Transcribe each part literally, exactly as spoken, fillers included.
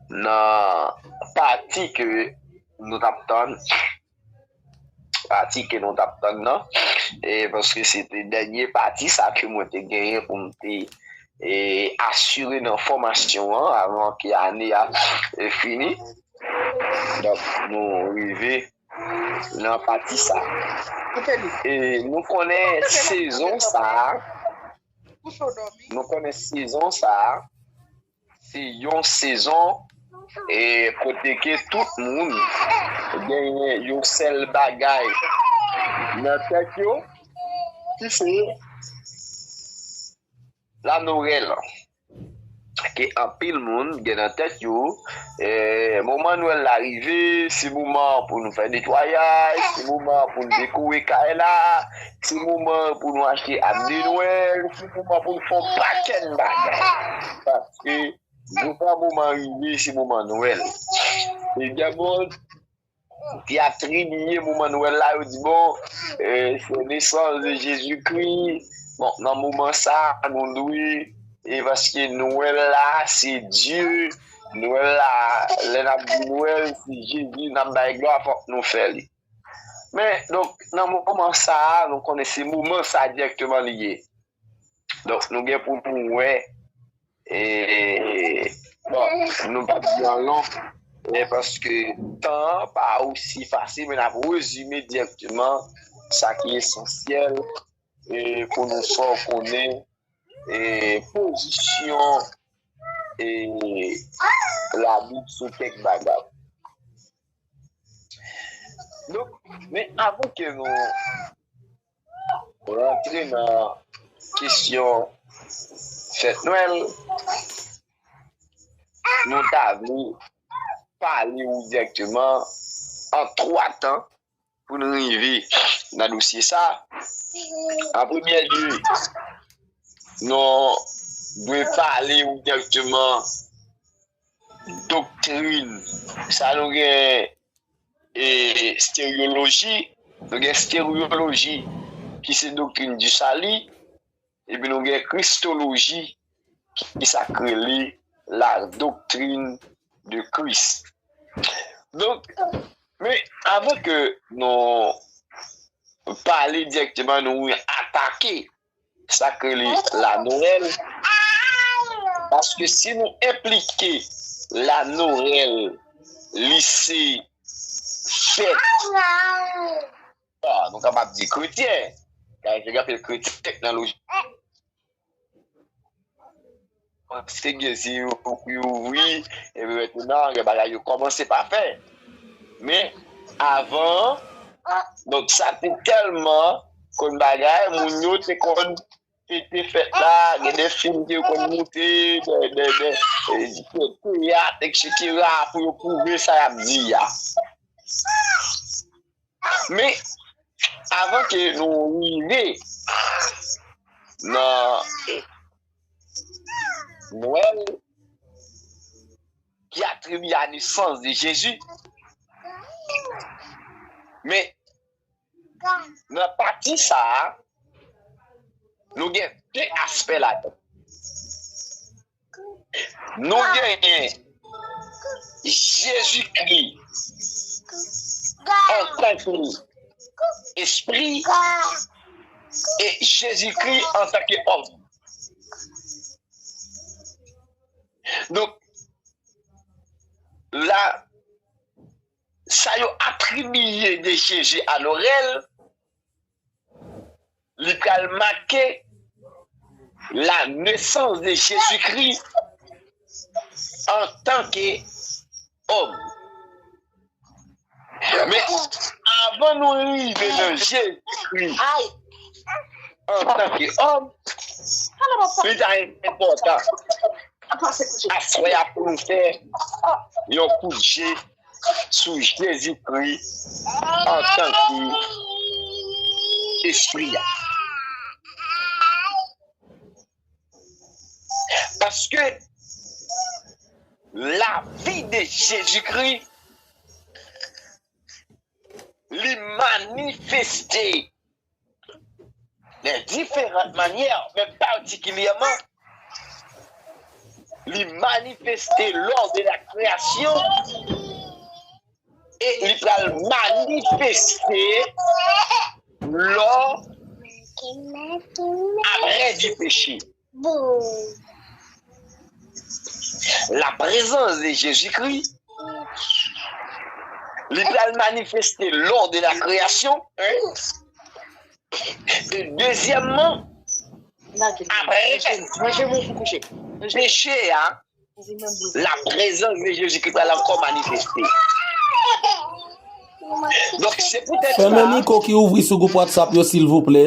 nan pati ke nou t ap tann, pati ke nou t ap tann nan, e paske se te dènye pati sa ke mwen te genyen pou m te, e, asire nan fòmasyon an avan ke ane a, e, fini. Donk, nou rive nan pati sa. E nou konnen sezon sa a, nou konnen sezon sa a, se yon sezon, e kote ke tout moun genyen yon sèl bagay nan tèt yo, ki se la Nwèl. Ke anpil moun gen nan tèt yo, e, moman Nwèl la rive, se moman pou nou fè netwayaj, se moman pou nou dekore kay la, se moman pou nou achte ab de Nwèl, se moman pou nou fè yon pakèt bagay. Paske moman, moman rive, se moman Nwèl. E gen moun ki atribiye moman Nwèl la, yo di, bon, e, se nesans de Jezikri. Bon, nan moman sa, nou dwe, e paske Nwèl la, se Dye. Nwèl la, lè n ap di Nwèl, se Jezi, n ap bay glwa, fòk nou fè li. Men, donk, nan moman sa, nou konnen se moman sa dirèkteman li ye. Donk, nou gen pou nou wè, e, bon, nou p ap di an long, e, paske tan an pa osi fasil, men n ap rezime dirèkteman sa ki esansyèl, e, pou nou fè w konnen, e, pozisyon, e, Labib sou kèk bagay. Donk, men avan ke nou rantre nan kesyon fèt Nwèl, nou ta vle pale w dirèkteman an twa tan pou n rive nan dosye sa. An premye lye, nou dwe pale w dirèkteman doktrin. Sa nou gen, e, soterioloji, nou gen soterioloji ki se doktrin di sali, epi nou gen kristoloji ki sa k rele la doctrine de Christ. Donk, men avan ke nou pale dirèkteman, nou atake sa k rele la Nwèl. Paske si nou enplike la Nwèl, li se fèt. Ah, nou kapab di kretyen. Kay gen anpil kretyen nan lojik. Se gen zye yo ki ouvri, epi mentnan, gen bagay yo kòmanse pa fè. Men, avan, donk, sa te tèlman konn bagay, moun yo te konn pete fèt la, gen de fim ke yo konn moute, de, de, de, e, teyat, etsetera, pou yo pwouve sa y ap di a. Men, avan ke nou rive nan Nwèl ki atribiye a nesans de Jezi, men nan pati sa a, nou gen de aspè ladan. Nou genyen Jezikri antanke espri e Jezikri antanke òm. Donk, la, sa yo atribiye de Jezi a Nwèl, li pral make la nesans de Jezikri antanke òm. Men, avan nou rive nan Jezikri antanke òm, li ta enpòtan aswè a pou nou fè yon kout je sou Jezikri antanke Espri a. Paske lavi de Jezikri, li manifeste de diferan manyè, men patikilyèman Li manifeste lors de la création et li pral manifeste lò apre di peche. La présence de Jésus-Christ, li pral manifeste lors de la création. E dezyèmman, apre peche a, la présence de Jésus-Christ pral ankò manifeste. Donk, se poutèt sa. Fèmen mikwo ki ouvri sou gwoup WhatsApp yo, silvouplè.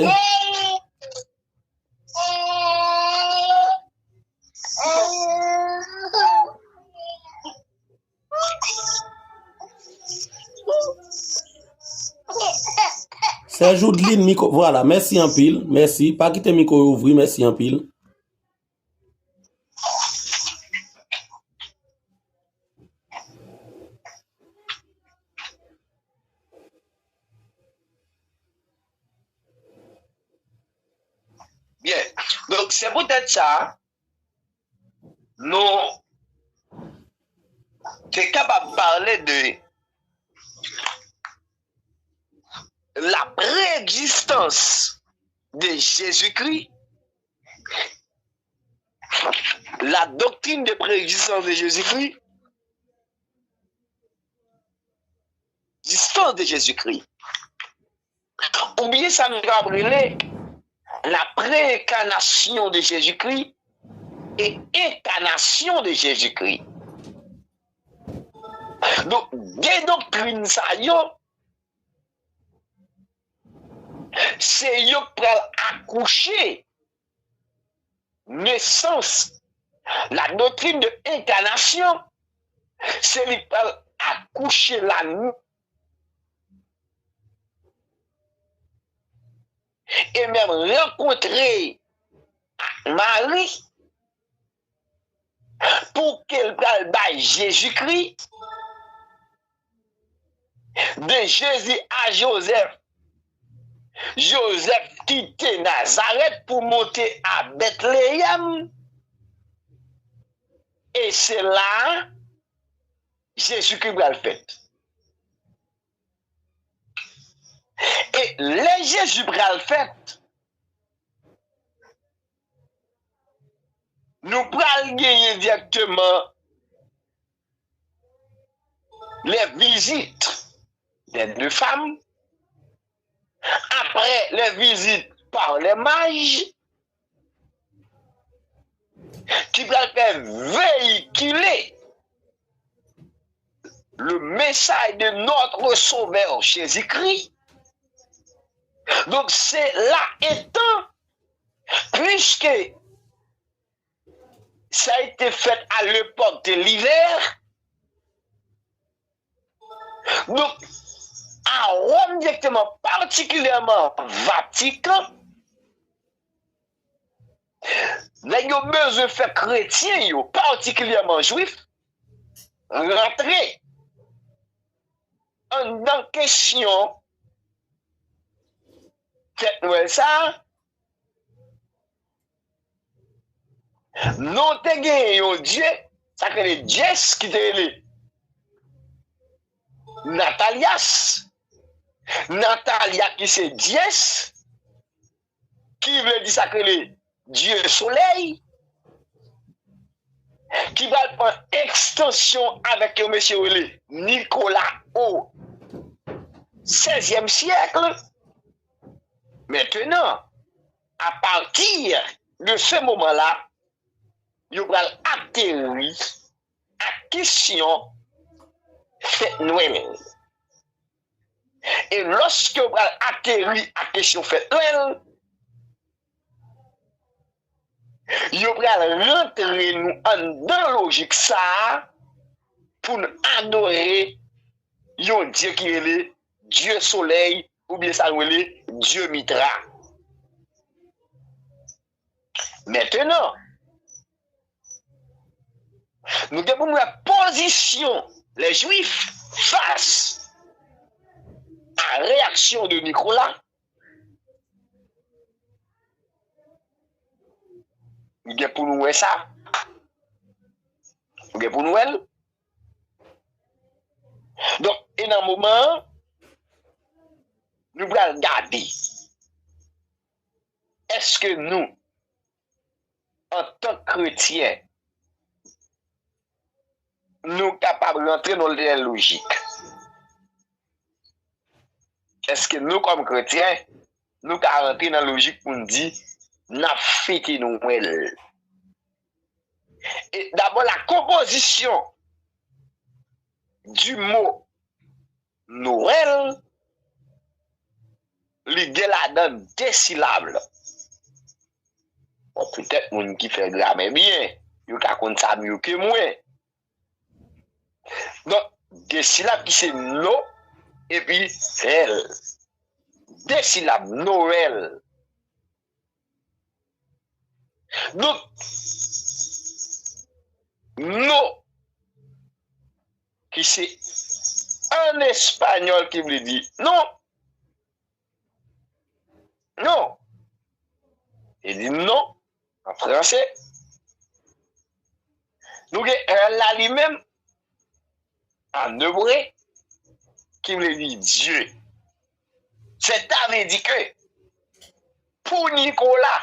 Sè Joudline, mikwo, vwala, mèsi anpil, mèsi. Pa kite mikwo yo ouvri, mèsi anpil. Byen. Donk, se poutèt sa, nou te kapab pale de la préexistence de Jésus-Christ, la doctrine de préexistence de Jésus-Christ, existence de Jésus-Christ. Oubyen sa nou kapab rele la préincarnation de Jésus-Christ et incarnation de Jésus-Christ. Donk, de doktrin sa yo, se yo k pral akouche nesans, la doctrine de incarnation, se li k pral akouche la e menm rankontre ak Mari pou ke l pral bay Jezikri de Jésus à Joseph. Joseph kite Nazarèt pou monte a Bètleyèm. E se la Jezikri pral fèt. E lè Jezi pral fèt, nou pral genyen dirèkteman les visites des deux femmes, après les visites par les mages, ki pral fè veyikile le message de notre Sauveur Jésus-Christ. Donk, se la etan, puisque ça a été fait à l'époque de l'hiver, donk, a Wòm dirèkteman, patikilyèman Vatikan, nèg yo bezwen fè kretyen yo, patikilyèman jwif, rantre anndan kesyon fèt Nwèl sa a. Nou te gen yon dye, sa k rele dyès, ki te rele Natalyas. Natalya ki se dyès, ki vle di sa k rele dye solèy, ki pral pran ekstansyon avèk yon mesye yo rele Nikola o sèzyèm syèk. Mentenan, apati de se moman la, yo pral ateri ak kesyon fèt Nwèl. E lòske yo pral ateri ak kesyon fèt Nwèl, yo pral rantre nou anndan lojik sa a pou n adore yon dye ki rele dye solèy, oubyen sa nou rele dye Mitra. Mentenan, nou gen pou n wè pozisyon les Juifs face à réaction de Nicolas. Nou gen pou nou wè sa. Nou gen pou nou wè l. Donk, e nan moman an, nou pral gade, èske nou, antan k kretyen, nou kapab rantre nan lòt lojik? Èske nou, kòm kretyen, nou ka rantre nan lojik pou n di n ap fete Nwèl? E dabò, la konpozisyon di mo Nwèl, li gen ladan de silab. Bon, petèt moun ki fè gramè byen, yo ka konn sa mye ke mwen. Donk, de silab ki se no epi èl. De silab, Noël. Donk, no, ki se an espanyòl ki vle di non, non. E di non an franse. Nou gen èl la li menm, an ebre, ki vle di Dye. Sètavledi ke pou Nikola,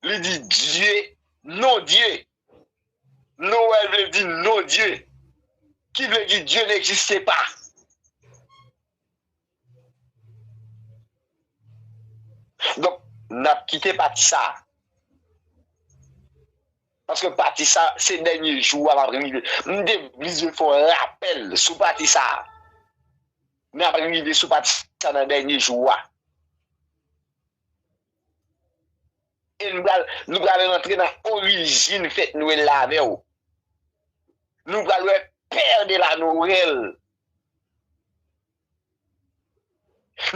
li di Dye, non Dye. Noël vle di non Dye, ki vle di Dye n'existe pas. Donk, n ap kite pati sa a. Paske pati sa a, se dènye jou a m ap rive. M te bliye fè yon rapèl sou pati sa a. M ap rive sou pati sa a nan dènye jou a. E nou pral, nou pral rantre nan orijin fèt Nwèl la avè w. Nou pral wè Père de la Noël.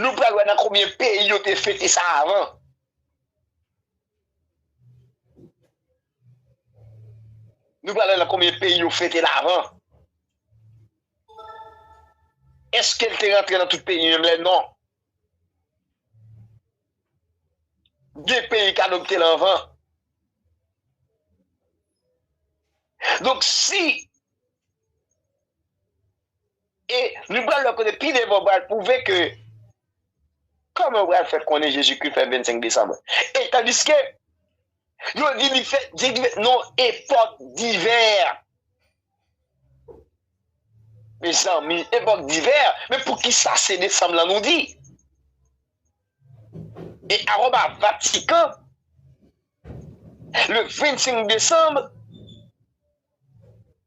Nou pral wè nan konbyen peyi yo te fete sa avan. Nou pral wè nan konbyen peyi yo fete l avan. Èske l te rantre nan tout peyi menm lè? Non. Gen peyi k adopte l anvan. Donk, si, e nou pral wè kote pi devan, pral pwouve ke kòman yo pral fè konnen Jezikri fèt vennsenk desanm. E tandiske yo di li fèt, Jezikri fèt nan epòk divè. Mezanmi, epòk divè, men poukisa se desanm lan nou di? E a Roma, Vatikan, le vennsenk desanm,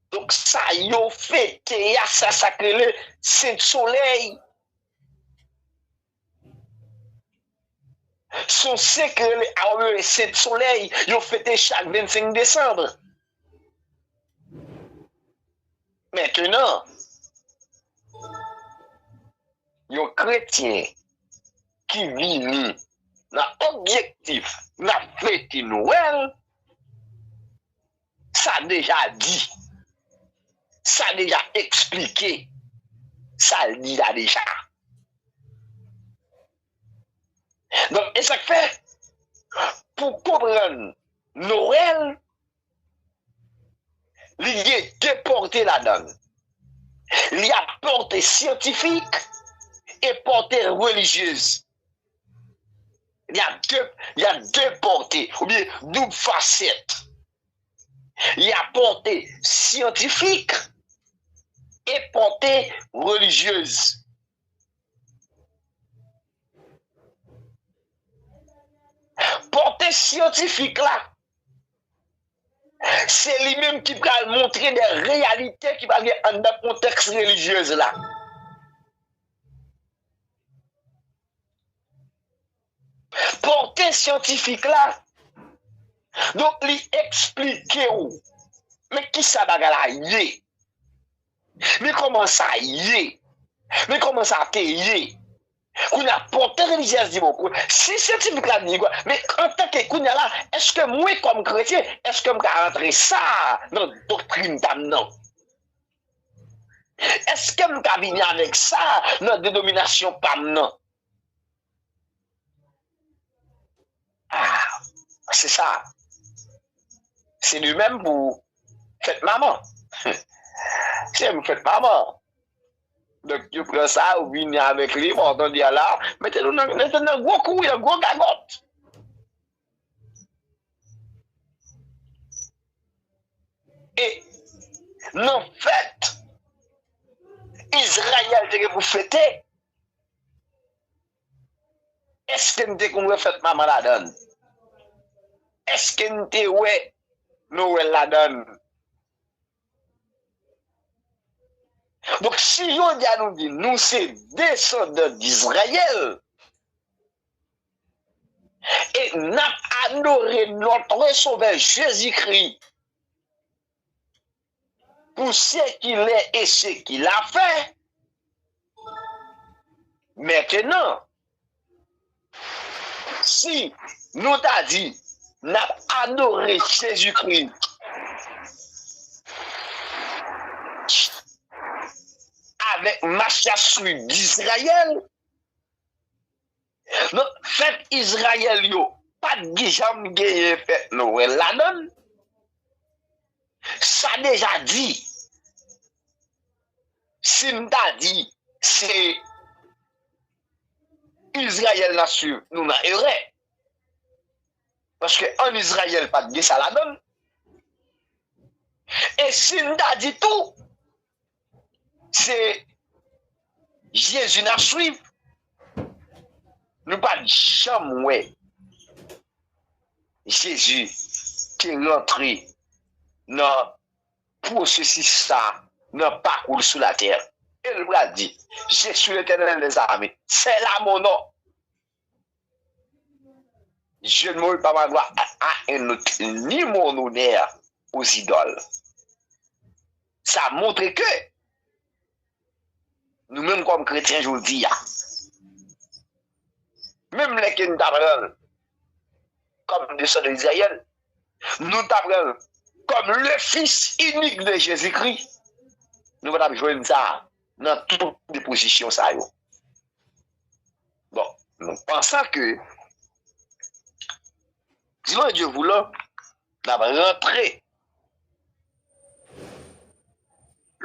donk sa yo fete a, sa, sa k rele Sent Solèy. Se yon sen k rele a Roma, Sent Solèy, yo fete chak vennsenk desanm. Mentenan, yon kretyen ki vini nan objektif n ap fete Nwèl, sa deja di, sa deja eksplike, sa l di la deja. Donk, e sa k fè, pou konprann Nwèl, li gen de pòte ladan l. Li ap pòte syantifik e pòte relijyez. Li a de, li a de pòte, oubyen doub fasèt. Li a pòte syantifik e pòte relijyez. Pòte syantifik la, se li menm ki pral montre de reyalite ki pral gen anndan kontèks relijyez la. Pòte syantifik la, donk, li eksplike w men kisa bagay la ye. Men kòman sa ye? Men kòman sa te ye? Kounye a, pòte relijyez di, bon, kou-, si syantifik la di, men antanke kounye a la, èske mwen, kòm kretyen, èske m ka rantre sa nan doktrin pa m nan? Èske m ka vini avèk sa nan denominasyon pa m nan? Ah, se sa. Se de menm pou fèt manman. Se yon fèt manman. Donk, yo pran sa, yo vini avèk li, bon, tande a la, mete nou nan, mete nou nan gwo kouri, nan gwo gagòt. E nan fèt Izrayèl te gen pou fete, èske n te konn wè fèt manman ladan l? Èske n te wè Nwèl ladan l? Donk, si jodi a nou di nou se desandan Dizrayèl, e n ap adore notre Sauveur Jésus-Christ pour ce qu'il est et ce qu'il a fait. Maintenant, si nou ta di n ap adore Jezikri avèk mach y ap swiv Dizrayèl, donk, fèt Izrayèl yo pa t gen, janm genyen fèt Nwèl ladan l. Sa deja di, si n ta di se Izrayèl n ap swiv, nou nan erè. Paske ann Izrayèl pa t gen sa ladan l. E si n ta di tou, se Jezi n ap swiv, nou pa t janm wè Jezi te rantre nan pwosesis sa a, nan pakou l sou latè. E l pral di, Je suis l'Éternel des armées, c'est là mon nom. Je ne mourrai pas ma gloire à, à un autre, ni mon honneur aux idoles. Sa montre ke nou menm kòm kretyen jodi a, menm lè ke n ta pran l kòm desandan Izrayèl, nou ta pran l kòm le fils unique de Jésus-Christ, nou pa t ap jwenn sa nan tout de pozisyon sa yo. Bon, nou pansan ke dimanch Dye voulan, n ap rantre.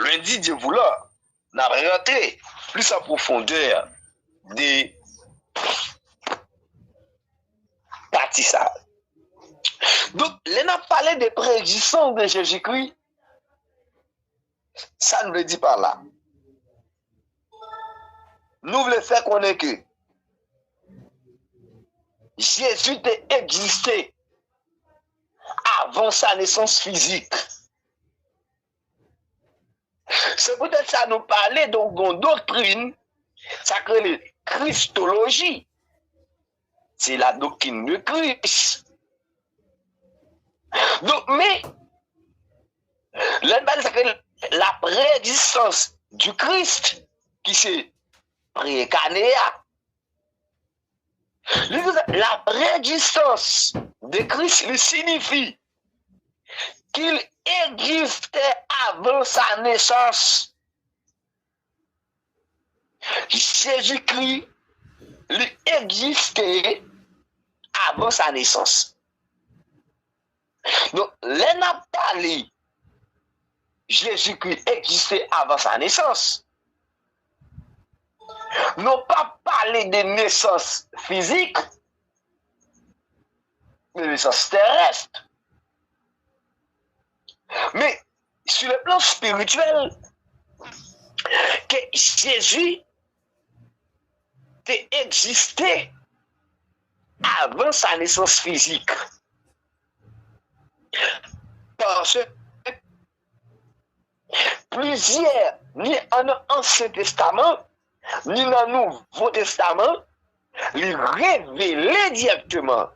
Lendi Dye voulan, n ap rantre plis an pwofondè de pati sa. Donk, lè n ap pale de preegzistans de Jezikri, sa n vle di pa la? Nou vle fè konnen ke Jezi te egziste avan sa nesans fizik. Se poutèt sa nou pale de yon doktrin, sa k rele kristoloji. C'est la doctrine de Christ. Donk, men, lè n pale sa k rele la préexistence du Christ, ki se pre-ekane a, li di la préexistence de Christ, li siyifi qu'il existait avant sa naissance. Jezikri, li egziste avan sa nesans. Donk, lè n ap pale Jezikri egziste avan sa nesans, nou p ap pale de nesans fizik, de nesans terès. Men, sur le plan spirituel, ke Jezi te egziste avan sa nesans fizik. Paske plizyè, ni an Ansyen Testaman, ni nan Nouvo Testaman, li revele dirèkteman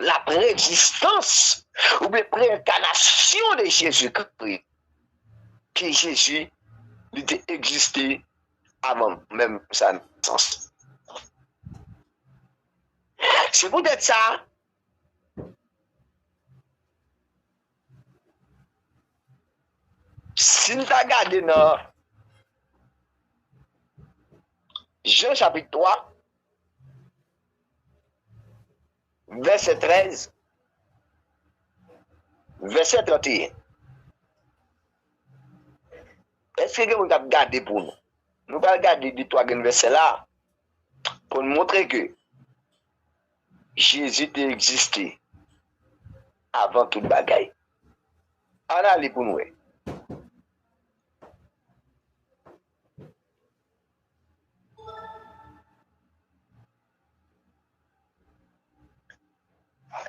la préexistence oubyen preenkanasyon de Jezikri, ke Jezi, li te egziste avan menm sa nesans. Se poutèt sa, si n ta gade nan Jan chapit twa, vèsè trèz, Vèsè trannteyen. Èske gen moun k ap gade pou nou? Nou pral gade de twa grenn vèsè la pou n montre ke Jezi te egziste avan tout bagay. Ann ale pou n wè.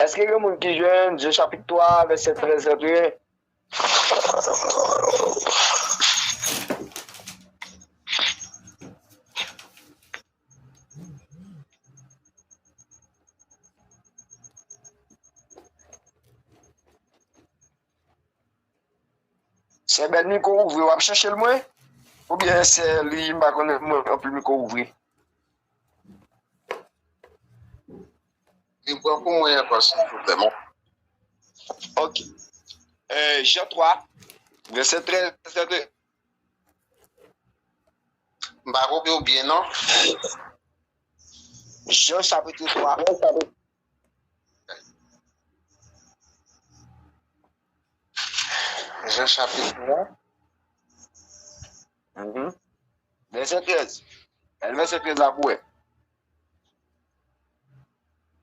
Èske gen moun ki jwenn Jan chapit twa, vèsè trèz, trannteyen? Sè Bèl, mikwo ouvri, w ap chèche l mwen? Oubyen sè li, m pa konnen, mwen anpil mikwo ouvri. Li pran pou mwen ankò, silvouplè, mon. Ok. Euh, Jan twa, vèsè trèz, trannteyen. M pa konprann w byen, non. Jan chapit twa. Jan chapit twa. Mhm. Vèsè trèz. Al vèsè trèz la pou wè.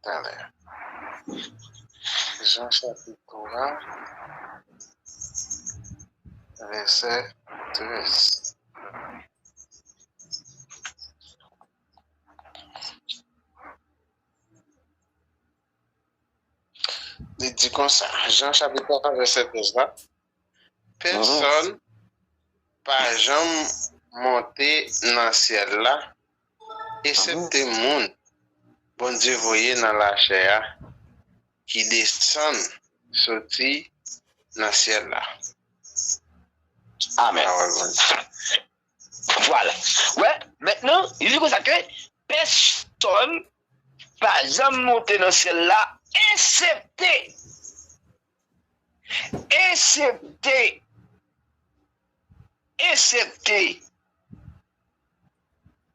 Talè. Jan chapit twa, vèsè trèz. Li di konsa, Jan chapit twa, vèsè trèz la, pèsonn pa janm monte nan syèl la, eksepte moun Bondye voye nan lachè a, ki desann soti nan syèl la. Amèn. Pawòl Bondye. Vwala. Wè, mentnan, li di konsa ke pèsonn pa janm monte nan syèl la, eksepte, eksepte, eksepte.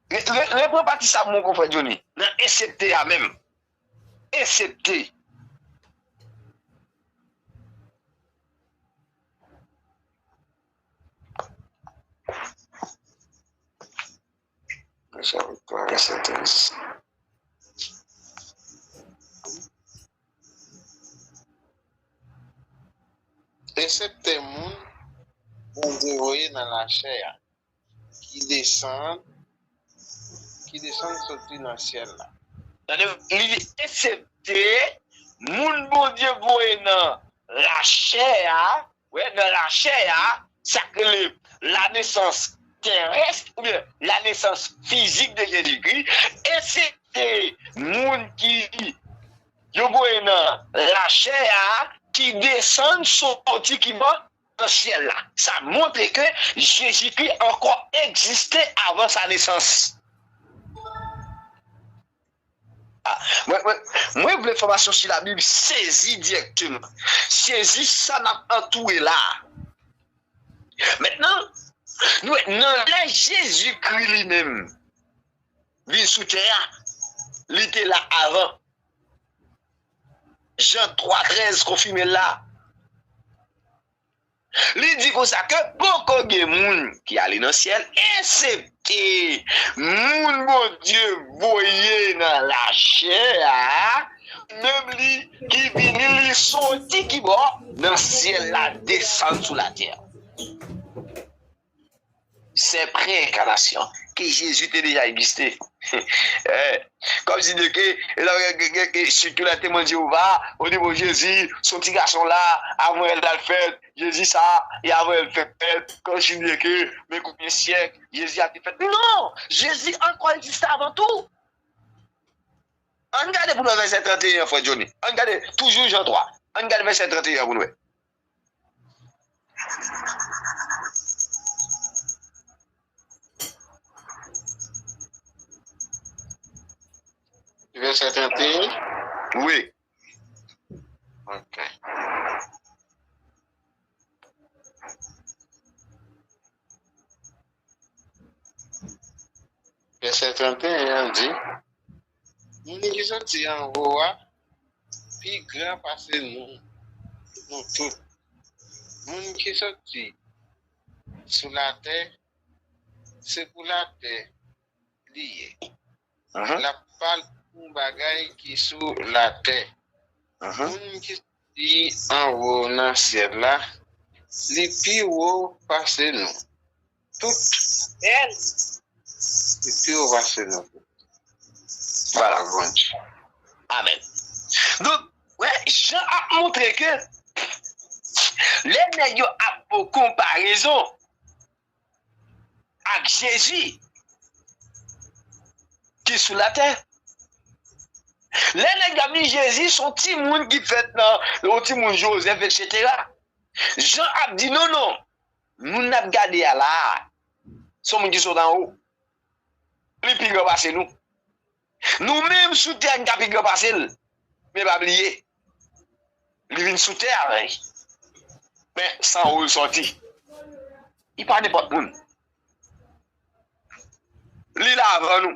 Re-, re-, repran pati sa pou mwen, konfrè Johnny. Nan eksepte a menm. Eksepte. Vèsè trèz. Eksepte moun Bondye voye nan lachè a, ki desann, ki desann soti nan syèl la. Tande, li di, eksepte moun Bondye voye nan lachè a, wè, nan lachè a, sa k rele lanesans terès, oubyen lanesans fizik de Jezikri, eksepte moun ki yo voye nan lachè a, ki desann soti ki bò? Nan syèl la. Sa montre ke Jezikri ankò egziste avan sa nesans. Ah, mwen, mwen, mwen vle fòmasyon si Labib sezi dirèkteman. Sezi sa n ap antoure la a. Mentnan, nou wè, nan lè Jezikri li menm vin sou tè a, li te la avan. Jan twa trèz konfime l la. Li di konsa ke poko gen moun ki ale nan syèl, eksepte moun Bondye voye nan lachè a, menm li ki vini, li soti ki bò? Nan syèl la, desann sou latè. Se pre-enkanasyon ke Jezi te deja egziste. Eh, kòmsi de ke, e la, ke, ke, ke, sitou la temwen Jewova, o nivo Jezi, soti gason la, avan l al fèt, Jezi sa, e avan l fèt, kòmsi de ke, men konbyen syèk, Jezi a te fèt. Non! Jezi ankò egziste avan tou. Ann gade pou nou wè vèsè trannteyen an, frè Johnny. Ann gade, toujou Jan twa. Ann gade vèsè trannteyen an pou nou wè. Vèsè trannteyen? Wi. Ok. Vèsè trannteyen an di, moun ki soti anwo a pi gran pase nou, nou tout. Moun ki soti sou latè, se pou latè li ye. L ap pale pou bagay ki sou latè. Moun ki soti anwo nan syèl la, li pi wo pase nou tout. Amen. Li pi wo pase nou tout. Vwala, Bondye. Amen. Donk, wè, Jan ap montre ke lè nèg yo ap fè konparezon ak Jezi ki sou latè, lè nèg yo ap di Jezi se yon timoun ki fèt nan yon timoun Jozèf, etsetera, Jan ap di, non, non, moun n ap gade a la a, se yon moun ki sot anwo. Li pi gran pase nou. Nou menm sou tè a, n ka pi gran pase l. Men pa bliye, li vin sou tè a, men se anwo l soti. Li pa nenpòt moun. Li la avan nou.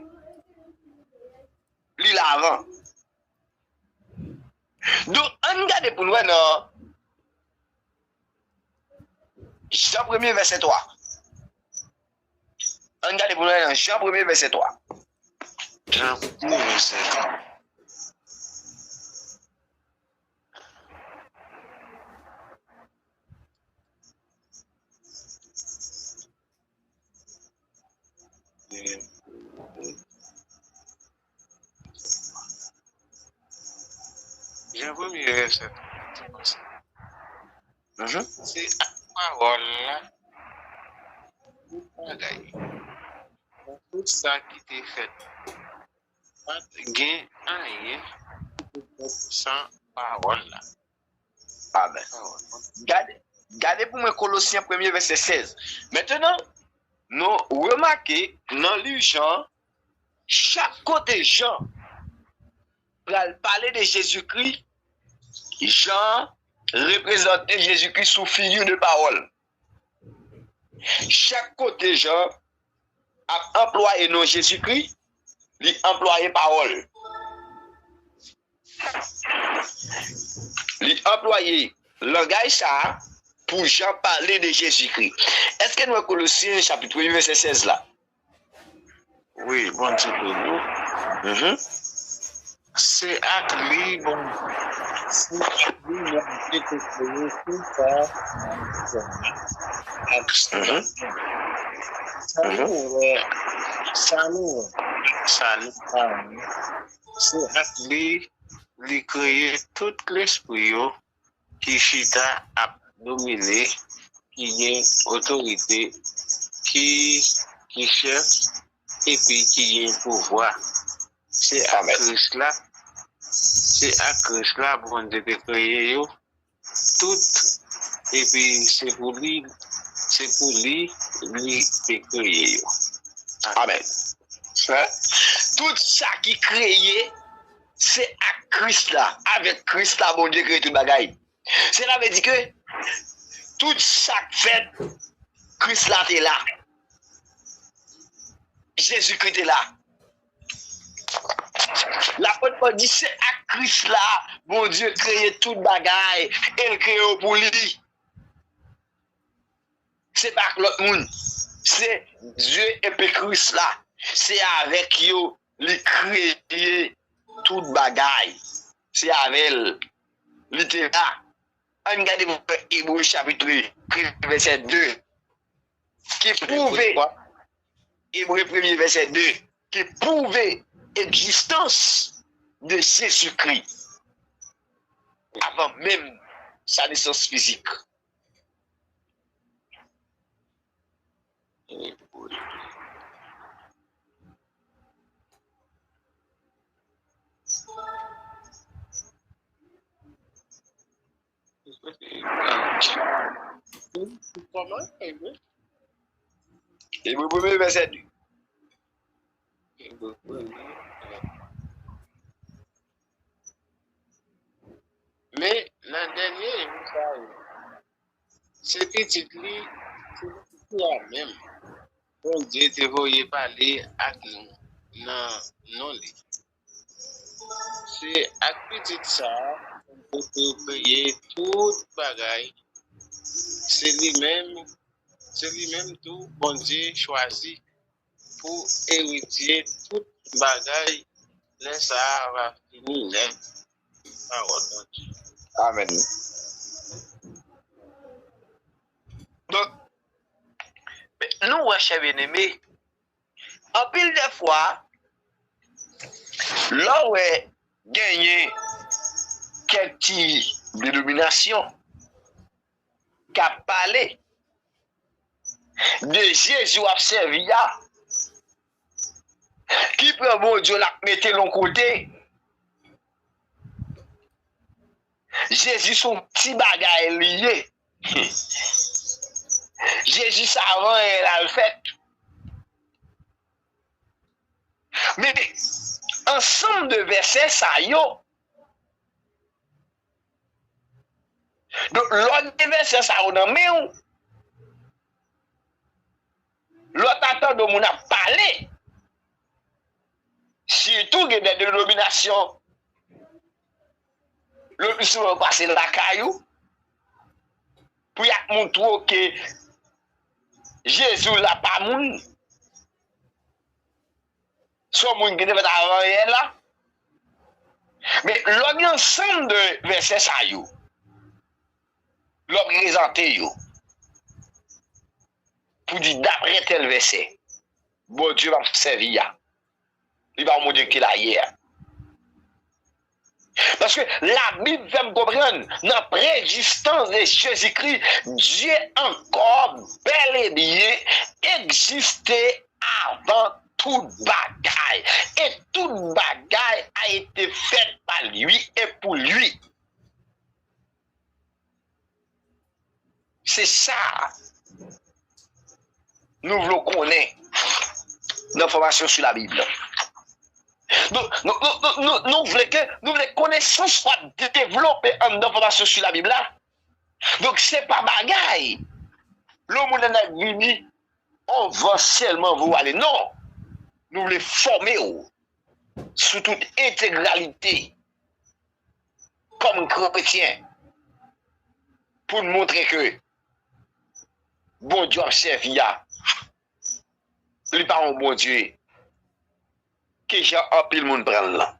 Li la avan. Donk, ann gade pou n wè nan Jan premye vèsè twa. Ann gade pou n wè nan Jan premye vèsè twa. Jan premye vèsè twa. Jan premye vèsè. Se ak pawòl la tout bagay. Nan tout sa ki te fèt, pa t gen anyen ki te fèt san pawòl la. Amen. Gade, gade pou mwen Kolosyen premye vèsè sèz. Mentnan, nou remake nan liv Jan, chak kote Jan pral pale de Jezikri, Jan reprezante Jezikri sou figi de pawòl. Chak kote Jan ap anplwaye non Jezikri, li anplwaye pawòl. Li anplwaye langaj sa a pou Jan pale de Jezikri. Èske nou wè Kolosyen chapit premye vèsè sèz la? Wi, Bondye beni w. Se ak li, bon, se ak li, Bondye te kreye tout sa, ak sa nou wè, sa nou wè, sa nou pa wè. Se ak li, li kreye tout lespri yo ki chita ap domine, ki gen otorite, ki, ki chèf, epi ki gen pouvwa. Se ak Kris la, se ak Kris la Bondye te kreye yo tout, epi se pou li, se pou li, li te kreye yo. Amen. Tout sa ki kreye, se ak Kris la, avèk Kris la, Bondye kreye tout bagay. Sètadi ke tout sa k fèt, Kris la te la. Jezikri te la. Lapot Pòl di se ak Kris la Bondye kreye tout bagay e l kreye yo pou li. Se pa ak lòt moun. Se Dye epi Kris la. Se avèk yo li kreye tout bagay. Se avè l li te la. Ann gade pou Ebre chapit premye vèsè de ki pwouve, Ebre premye vèsè de ki pwouve egzistans de Jezikri avan menm sa nesans fizik. Kòman? Ebre? Ebre premye vèsè de. Ebre premye. Men nan dènye jou sa yo, se pitit li, se pitit li a menm, Bondye te voye pale ak nou nan non li. Se ak pitit sa a Bondye te kreye tout bagay, se li menm, se li menm tou Bondye chwazi pou eritye tout bagay lè sa a va fini nèt. Pawòl Bondye. Amèn. Donk, nou wè, chè byeneme, anpil de fwa, lè w wè genyen kèk ti denominasyon k ap pale de Jezi w ap sèvi a, ki pran Bondye l ap mete l yon kote. Jezi se yon ti bagay li ye. Jezi savan e l al fèt. Men ansanm de vèsè sa yo, donk, lè w gen vèsè sa yo nan men w, lè w ta tande yon moun ap pale, sitou gen de denominasyon, le pli souvan yo pase lakay ou pou y ap montre w ke Jezi w la pa moun. Se yon moun ki te fèt avan yè la. Men lè w gen ansanm de vèsè sa yo, lè w prezante yo pou di, daprè tèl vèsè, Bondye m ap sèvi a, li pa yon Bondye ki la yè. Paske Labib fè m konprann, nan prezistans de Jezikri, Dye ankò bèl e byen egziste avan tout bagay. E tout bagay a été fait par lui et pour lui. Se sa nou vle konnen nan fòmasyon sou Labib la. Nou, nou, nou, nou, nou, nou vle ke, nou vle konesans w ap devlope anndan fòmasyon sou Labib la. Donk, se pa bagay lè yon moun nan vini, on van sèlman vo ale. Non! Nou vle fòme w sou tout entegralite kòm kretyen pou n montre ke Bondye w ap sèvi a, li pa yon Bondye ke jan anpil moun pran l lan.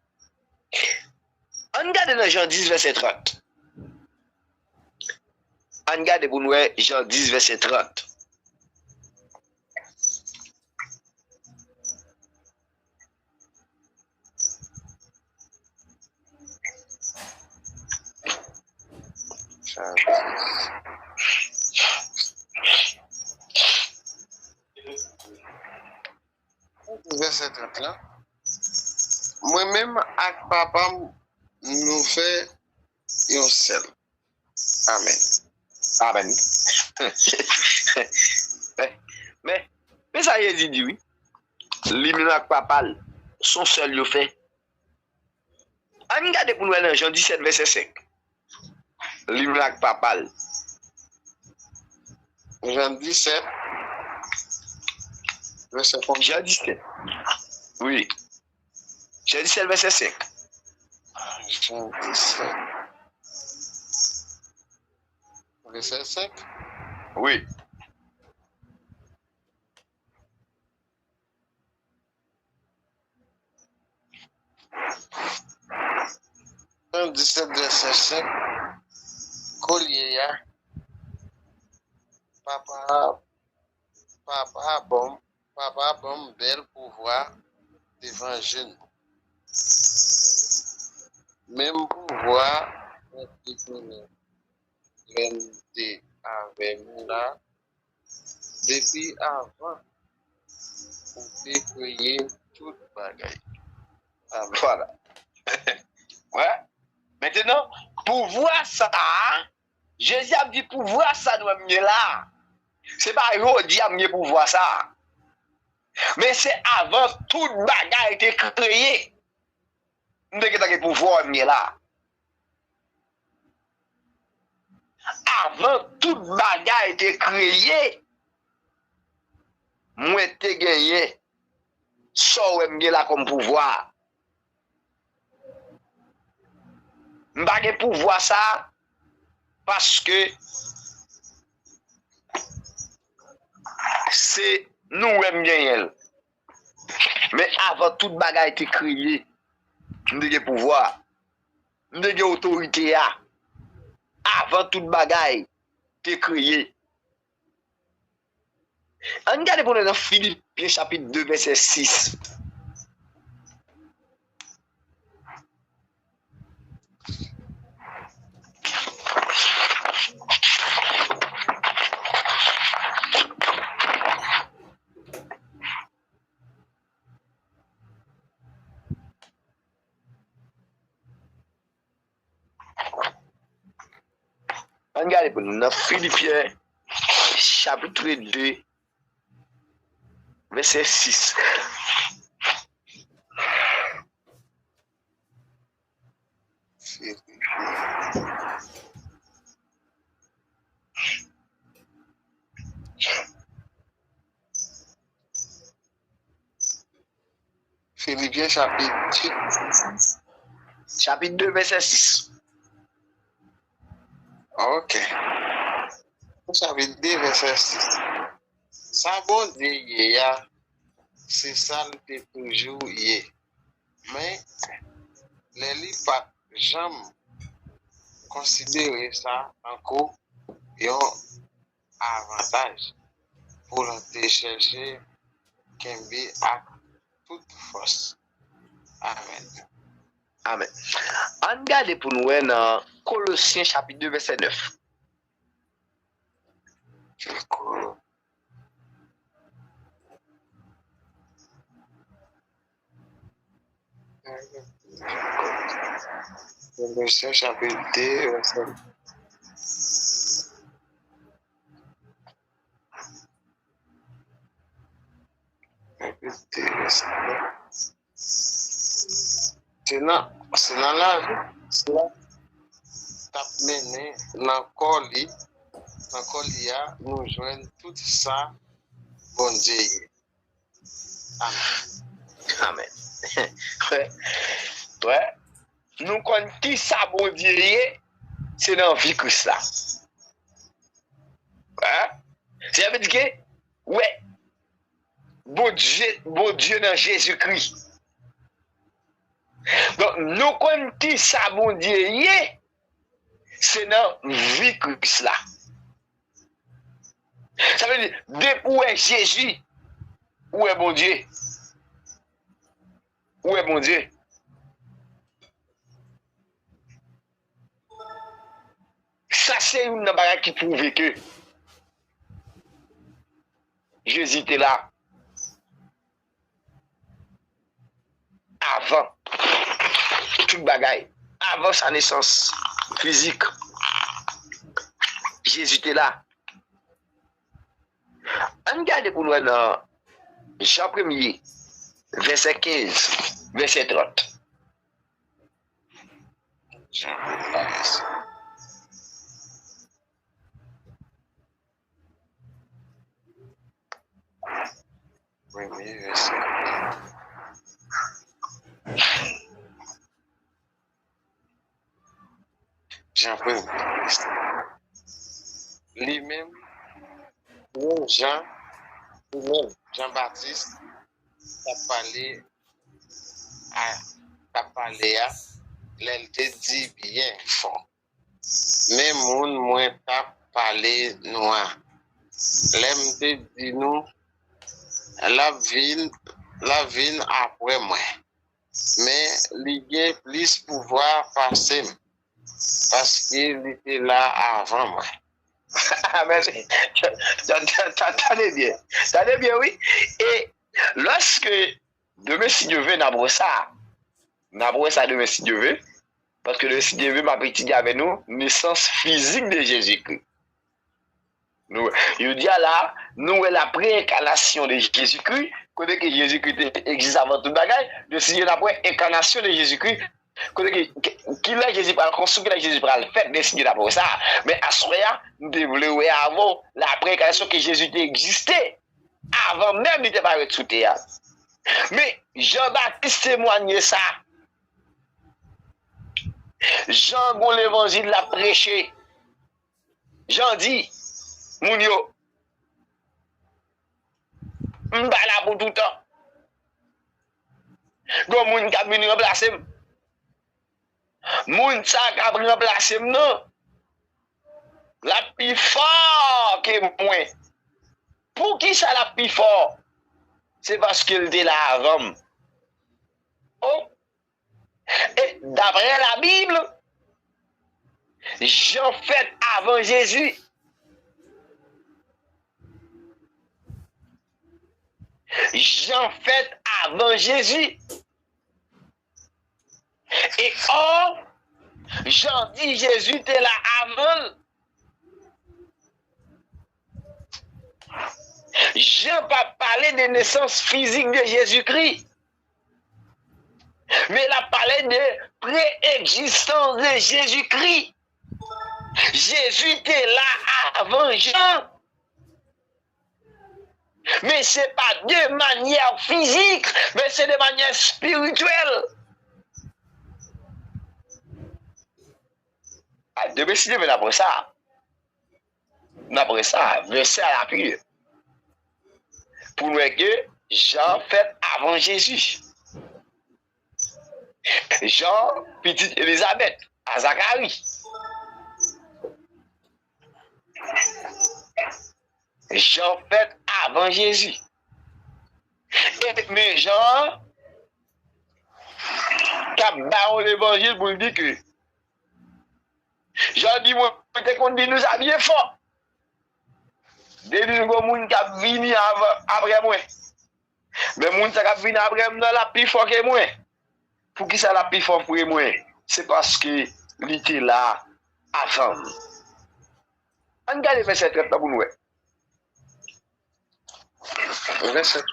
Ann gade nan Jan dis, vèsè trant. Ann gade pou n wè Jan dis, vèsè trant. Vèsè trant la. Mwen menm ak Papa m, nou fè yon sèl. Amèn. Amèn. Men, men sa Jezi di, wi. Li menm ak Papa l, se yon sèl yo fè. Ann gade pou n wè nan Jan disèt, vèsè senk. Li menm ak Papa l. Jan disèt, vèsè konbyen? Jan disèt. Wi. Jan disèt, vèsè senk. Jan disèt, vèsè senk. Wi. Jan disèt, vèsè senk, kounye a, Papa, Papa ban m, Papa ban m bèl pouvwa devan je nou. Menm pouvwa mwen te genyen lè m te avè nou la, depi avan ou te kreye tout bagay. Amèn. Vwala. Wè. Mentnan, pouvwa sa a, Jezi ap di, pouvwa sa nou wè m gen la, se pa jodi a m gen pouvwa sa a. Men se avan tout bagay te kreye, m te gentan gen pouvwa w wè m gen la. Avan tout bagay te kreye, mwen te genyen sa w wè m gen la kòm pouvwa. M pa gen pouvwa sa a paske se nou wè m genyen l. Men avan tout bagay te kreye, m te gen pouvwa a. M te gen otorite a. Avan tout bagay te kreye. Ann gade pou nou nan Filipyen chapit de vèsè sis. Ann gade pou nou nan Filipyen chapit de vèsè sis. Filipyen chapit, chapit de vèsè sis. Ok. Chapit de vèsè sis. Sa Bondye ye a, se sa l te toujou ye. Men, lè li pa t janm konsidere sa tankou yon avantaj pou l te chèche kenbe ak tout fòs. Amèn. Amèn. Ann gade pou n wè nan Kolosyen chapit de vèsè nèf. Kolosyen chapit de vèsè Se nan, se nan lavi, se nan t ap mennen nan kò li, nan kò li a, nou jwenn tout sa Bondye ye. Amèn. Amèn. Wè. Wè. Nou konn ki sa Bondye ye, se nan vi Kris la. Wè. Sa vle di ke, wè, Bondye, Bondye nan Jezikri. Donk, nou konn ki sa Bondye ye, se nan vi Kris la. Sa vle di, depi w wè Jezi, ou wè Bondye. Ou wè Bondye. Sa se youn nan bagay ki pwouve ke Jezi te la avan tout bagay, avan sa nesans fizik. Jezi te la. Ann gade pou n wè nan Jan premye, vèsè kenz, vèsè trant. Jan premye, vèsè. Premye vèsè. Jan premye. Li menm, menm Jan, li menm, Jan Batis, t ap pale a, t ap pale a, lè l te di byen fò, men moun mwen t ap pale nou a, lè m te di nou, l ap vin, l ap vin apre mwen, men li gen plis pouvwa pase m, paske li te la avan mwen. Amèn. Ta- ta- ta- Tande byen. Tande byen, wi. E lòske demen, si Dye vle, n ap wè sa. N ap wè sa demen, si Dye vle. Paske demen, si Dye vle, m ap etidye avè nou nesans fizik de Jezikri. Nou, jodi a la, nou wè la preenkanasyon de Jezikri, kote ke Jezikri te egziste avan tout bagay, demen, si Dye vle, n ap wè enkanasyon de Jezikri, kote ke, ke, kilè Jezi pral konstwi, kilè Jezi pral fèt, demen, si Dye vle, n ap wè sa. Men aswè a, m te vle wè avè w la preenkanasyon ke Jezi te egziste avan menm li te parèt sou tè a. Men, Jan Batis temwanye sa. Jan gon levanjil l ap preche. Jan di moun yo, M pa la pou toutan. Gon moun k ap vin ranplase m. Moun sa k ap ranplase m nan, l ap pi fò ke mwen. Poukisa l ap pi fò? Se paske l te la avan m. Oh! E daprè Labib, Jan fèt avan Jezi. Jan fèt avan Jezi. E ò, Jan di Jezi te la avan l. Jan pa pale de nesans fizik de Jezikri, men l ap pale de pre-egzistans de Jezikri. Jezi te la avan Jan. Men se pa de manyè fizik, men se de manyè espirityèl. A, demen si Dye vle, n ap wè sa. N ap wè sa, vèsè a lapiye. Pou n wè ke Jan fèt avan Jezi. Jan, pitit Elizabèt, a Zakari. Jan fèt avan Jezi. E, men Jan k ap ba w levanjil pou l di ke, Jan di, mwen te konn di nou sa byen fò. Depi m gon moun k ap vini avan, apre mwen. Men moun sa k ap vini apre m nan, l ap pi fò ke mwen. Poukisa l ap pi fò ke mwen? Se paske li te la avan m. Ann gade vèsè trant lan pou n wè. Vèsè,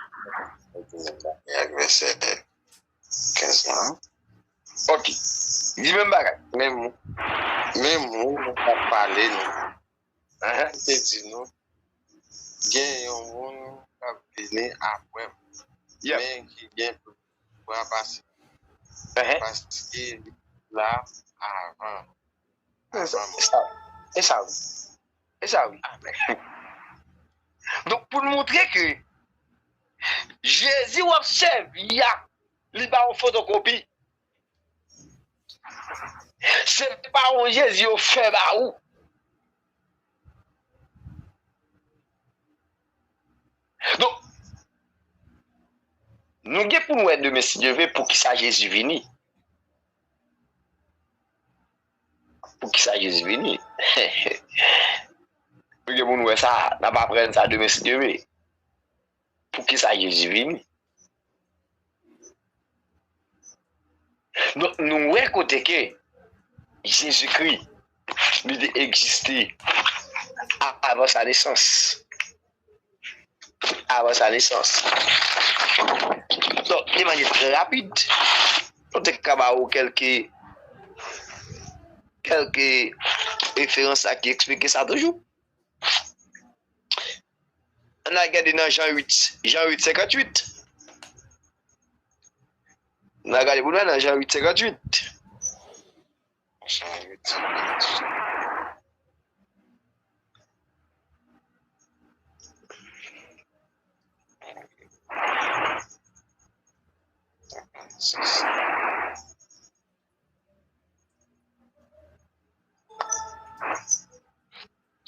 ak vèsè kenz lan. Ok. Di menm bagay. Men moun, men moun k ap pale nou. Ahan. Li te di nou, gen yon moun k ap vini apre m, yeah, men ki gen plis pouvwa pase m, ahan, paske li la avan m. E sa, e sa wi. E sa wi. Donk, pou n montre ke Jezi w ap sèvi a, li pa yon fotokopi. Se pa yon Jezi yo fè ba ou. Donk, nou gen pou n wè demen, si Dye vle, poukisa Jezi vini. Poukisa Jezi vini? Nou gen pou n wè sa, n ap aprann sa demen, si Dye vle. Poukisa Jezi vini? Donk, nou wè kote ke Jezikri, li te egziste a-, avan sa nesans. Avan sa nesans. Donk, de manyè trè rapid, nou te ka ba ou kèlke, kèlke referans la ki eksplike sa toujou. Ann al gade nan Jan uit, Jan uit, senkantuit. Ann al gade pou n wè nan Jan uit, senkantuit. Jan uit, senkantuit.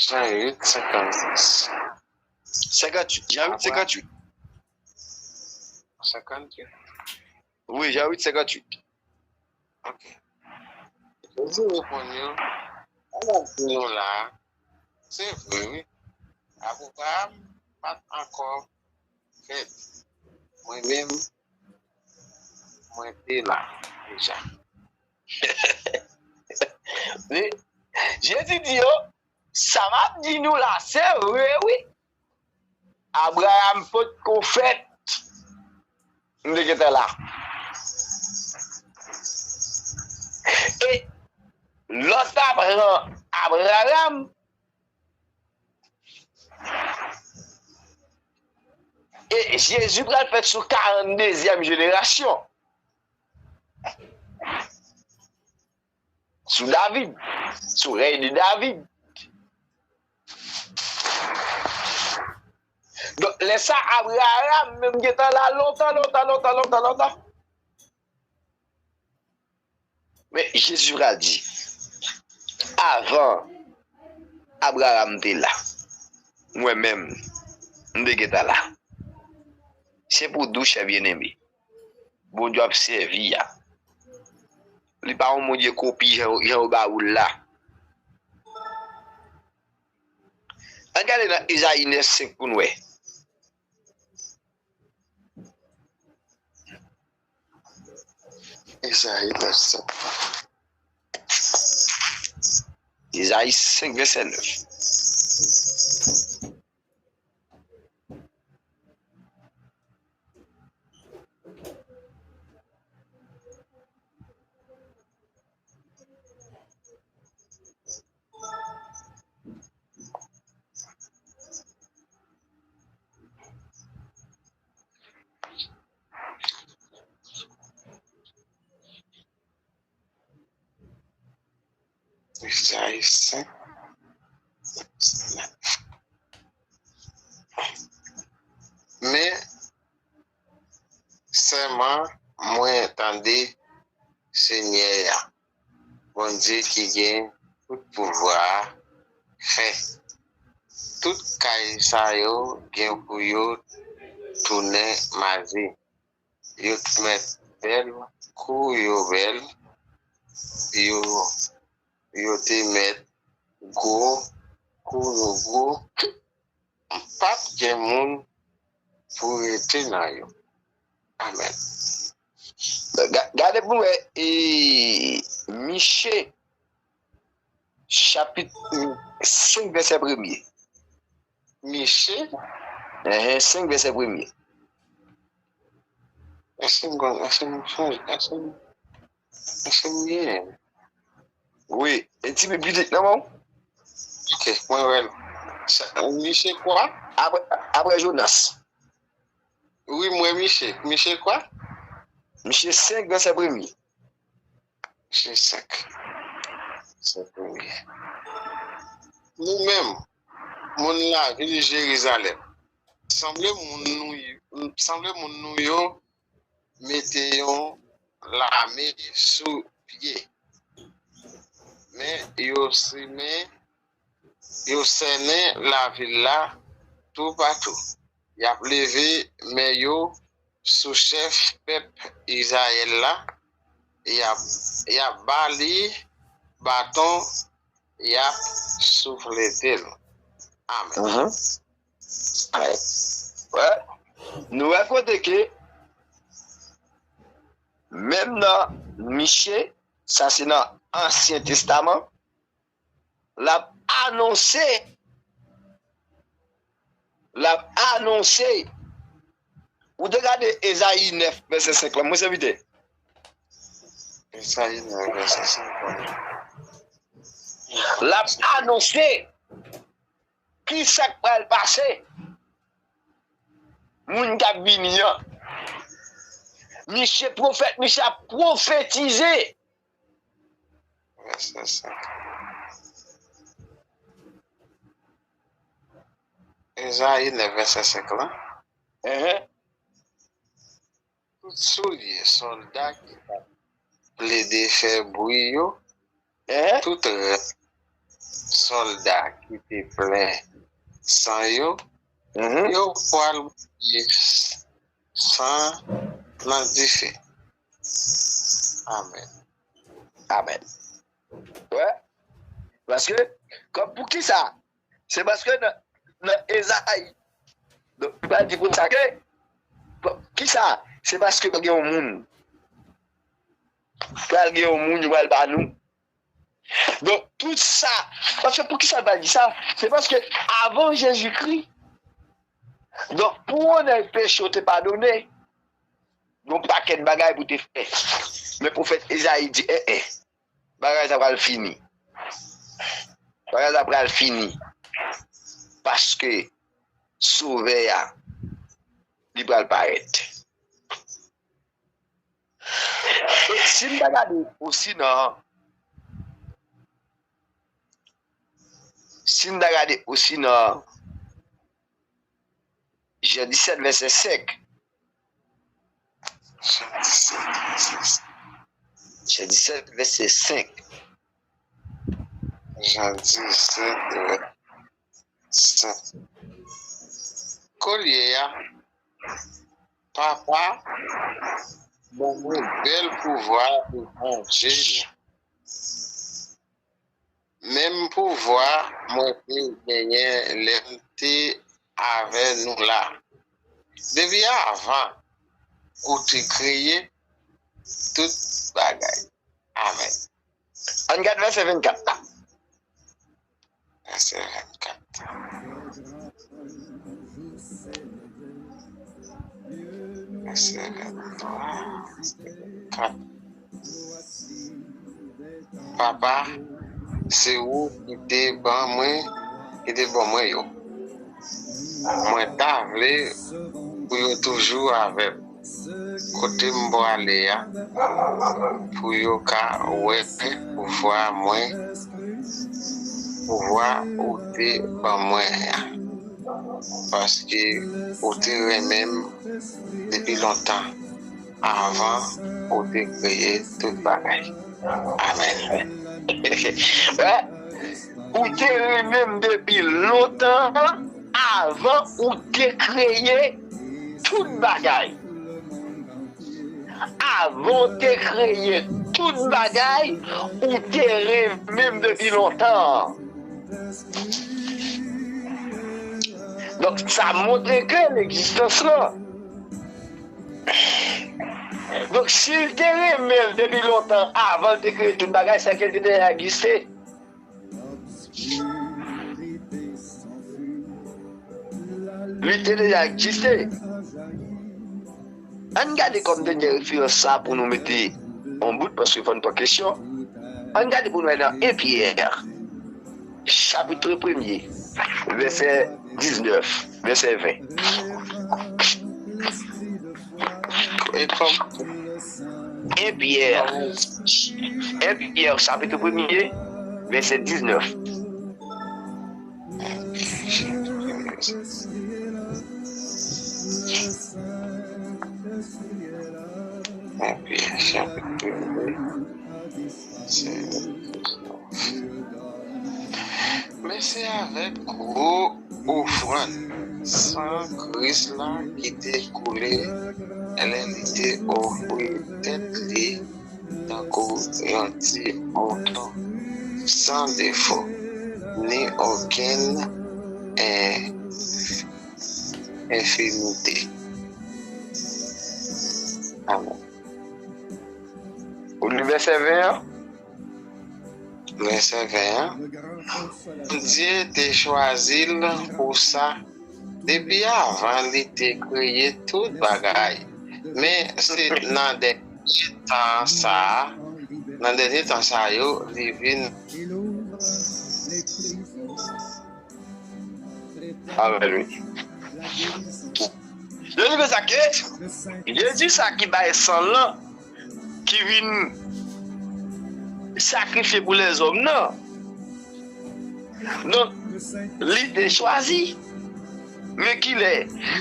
Jan uit, senkannsis. Senkanntuit, Jan uit, senkanntuit. Senkanntuit? Wi, Jan uit, senkanntuit. Ok. Jezi reponn yo, sa m ap di nou la a, se vre, wi. Abraram pa t ankò fèt. Mwen menm, mwen te la deja. Li, Jezi di yo, sa m ap di nou la, se vre, wi. Abraram potko fèt. M te gentan la. E lòt aprann Abraram, e Jezi pral fèt sou karanndezyèm jenerasyon. Sou David, sou rèy de David. Donk, lè sa, Abraram menm gentan la lontan, lontan, lontan, lontan, lontan. Men Jezi pral di, avan Abraram te la, mwen menm, m te gentan la. Se pou w di w, chè byeneme, Bondye w ap sèvi a, li pa yon Bondye kopi jan, jan yo ba ou l la. Ann gade nan Ezayi nèf senk pou n wè. Ezayi nèf senk. Ezayi senk, vèsè nèf. Ezayi senk. Men sèman mwen tande Senyè a, Bondye ki gen tout pouvwa a, fè. Tout kay sa yo gen pou yo tounen maze. Yo te mèt bèl kou yo bèl, yo, yo te mèt gwo kou yo gwo, p ap gen moun pou rete nan yo. Amèn. Ga- Gade pou wè, e, Miche, chapit senk, vèsè premye. Miche? Enhen, senk, vèsè premye. Èske m konn, èske m sonje, èske m, èske m genyen? Wi, e ti pitit nan men w. Ok, mwen wè l. Sa- Miche kwa? Apre, apre Jonas. Wi, mwen Miche. Miche kwa? Miche senk, vèsè premye. Miche senk, vèsè premye. Nou menm, moun lavil Jerizalèm, sanble moun nou, sanble moun nou yo mete yon lame sou pye. Men yo simen, yo sènen lavil la toupatou. Y ap leve men yo sou chèf pèp Izrayèl la, y ap, y ap ba li baton, y ap souflete l. Amèn. Mhm. Amèn. Wè, nou wè kote ke menm nan Miche, sa se nan Ansyen Testaman, l ap anonse, l ap anonse. Ou te gade Ezayi nèf, vèsè senk lan, mwen sèvitè? Ezayi nèf, vèsè senk lan. L ap anonse ki sa k pral pase. Moun k ap vini an. Misye pwofèt, misye ap pwofetize. Vèsè senk. Ezayi nèf, vèsè senk lan. Enhen. Tout soulye sòlda ki t ap plede fè bri yo, enhen, tout rad sòlda ki te plen san yo, enhen, yo pral bouyi san nan dife. Amèn. Amèn. Wè. Paske, kòm poukisa? Se paske nan, nan Ezayi, donk, li pral di konsa ke, kisa? Se paske pral gen yon moun. Pral gen yon moun, yo pral ba nou. Donk, tout sa, paske poukisa l pral di sa? Se paske avan Jezikri, donk, pou w nèg peche w te padone, yon pakèt bagay pou te fè. Men pwofèt Ezayi di, en, en, bagay sa pral fini. Bagay sa pral fini. Paske Sovè a, li pral parèt. E si n ta gade osi nan, si n ta gade osi nan Jan disèt, vèsè senk. Jan disèt, vèsè senk. Jan disèt, vèsè senk. Kounye a, Papa ban mwen bèl pouvwa devan jij. Menm pouvwa mwen te genyen lè m te avè nou la. Depi avan ou te kreye tout bagay. Amèn. Ann gade vèsè vennkat la. Vèsè vennkat. Vèsè venntwa, vennkat. Papa, se ou ki te ban mwen, ki te ban mwen yo. Mwen ta vle pou yo toujou avè m kote m prale a, pou yo ka wè pouvwa mwen, pouvwa ou te ban mwen an, paske ou te renmen m depi lontan, avan ou te kreye tout bagay. Amèn. Ou te renmen m depi lontan, avan ou te kreye tout bagay. Avan w te kreye tout bagay, ou te renmen m depi lontan. Donk, sa montre ke legzistans lan. Donk, si l te renmen l depi lontan, avan l te kreye tout bagay, sa ke l te deja egziste. Li te deja egziste. Ann gade kòm dènye referans sa pou nou mete yon bout, paske fò n pran kesyon. Ann gade pou nou wè nan en Pyè, chapit premye, vèsè diznèf, vèsè ven. E kòm En Pyè, en Pyè, chapit premye, vèsè diznèf. En Pyè, chapit premye, vèsè diznèf. Men se avèk gwo ofrann san Kris la ki te koule lè li te ofri tèt li tankou yon ti mouton, san defo, ni okenn en-, enfimite. Amèn. Ou li vèsè ven an? Vèsè ven an. Bondye te chwazi l pou sa depi avan li te kreye tout bagay. Men se nan dènye tan sa a, nan dènye tan sa yo, li vin avè l, wi. Yo di konsa ke Jezi sa ki bay san l lan, ki vin sakrifye pou lèzòm nan. Donk, li te chwazi. Men kilè?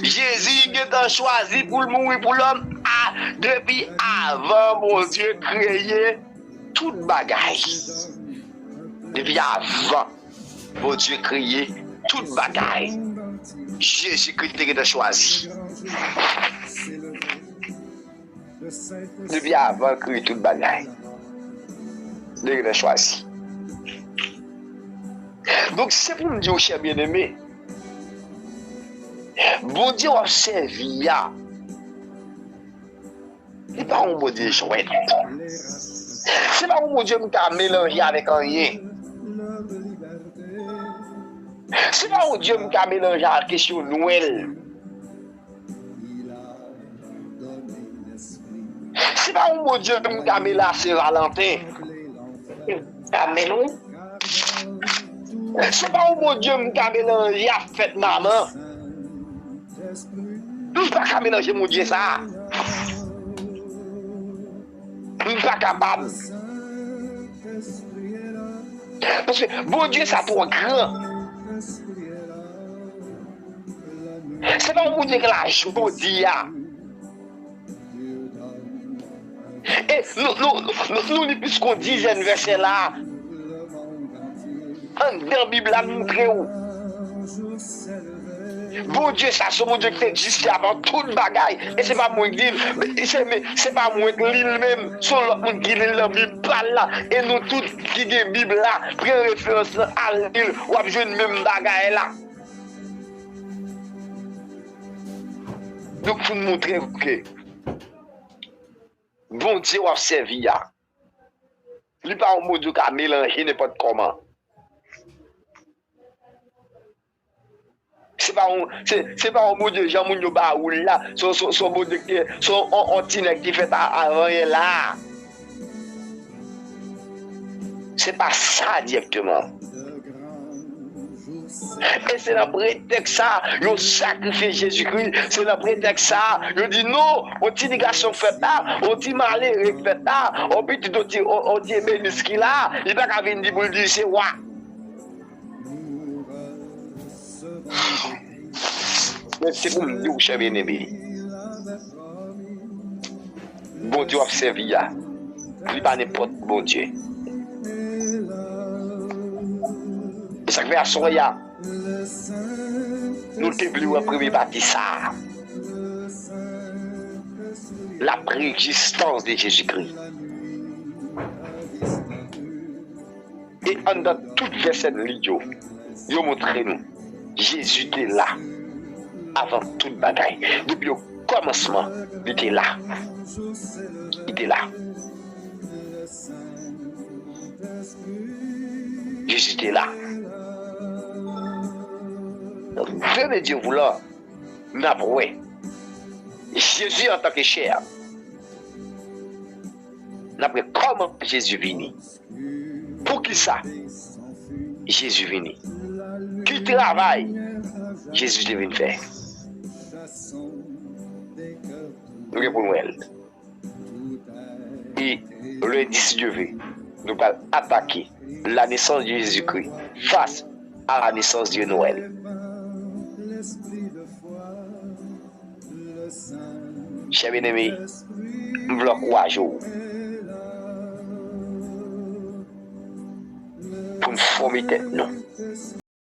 Jezi gentan chwazi pou l mouri pou lòm a, depi avan Bondye kreye tout bagay. Depi avan Bondye kreye tout bagay, Jezikri te gentan chwazi. Depi avan l kreye tout bagay, li te gentan chwazi. Donk, se pou m di w, chè byeneme, Bondye w ap sèvi a, li pa yon Bondye jwèt. Se pa yon Bondye m ka melanje avèk anyen. Se pa yon Dye m ka melanje ak kesyon Nwèl. Se pa yon Bondye m ka mele a Sen Valanten. Amèn, wi. Se pa yon Bondye m ka melanje ak fèt manman. M pa ka melanje Bondye sa a. M pa kapab. Paske Bondye sa twò gran. Se pa yon Bondye k la jodi a. E nou, nou, nou, nou li plis ke yon dizèn vèsè la. Anndan Bib la, n moutre w. Bondye sa, se yon Bondye ki te egziste avan tout bagay. E se pa mwen ki di l, se, se pa mwen ki li l menm, se yon lòt moun ki li l nan Bib pa l la. E nou tout ki gen Bib la, pran referans lan, al li l, w ap jwenn menm bagay la. Donk, pou n moutre w ke Bondye w ap sèvi a, li pa yon Bondye w ka melanje nenpòt kòman. Se pa yon, se, se pa yon Bondye jan moun yo ba ou l la. Se, se, se yon Bondye ki, se yon, yon, yon ti nèg ki fèt a, avan yè la. Se pa sa dirèkteman. E se nan pretèks sa, yo sakrifye Jezikri. Se nan pretèks sa, yo di non, yon ti gason k fèt la, yon ti malere k fèt la, yon pitit, yon ti, yon, yon ti ebenis ki la, li pa ka vin di pou l di se wa. Men se pou m di w, chè byeneme, Bondye w ap sèvi a, li pa nenpòt Bondye. E sa k fè aswè a, nou te vle wè premye pati sa a, la préexistence de Jésus-Christ. E anndan tout vèsè n li yo, yo montre nou Jezi te la avan tout bagay. Depi o kòmansman, li te la. Li te la. Jezi te la. Donk, Dieu Dieu voulant, n ap wè Jezi antanke chè. N ap wè kòman Jezi vini. Poukisa Jezi vini? Ki travay Jezi te vin fè? Nou gen pou n wè l. E lendi, si Dye ve, nou pral atake la naissance de Jésus-Christ face à la naissance de Noël. Chè byeneme, m vle ankouraje w pou n fòme tèt nou.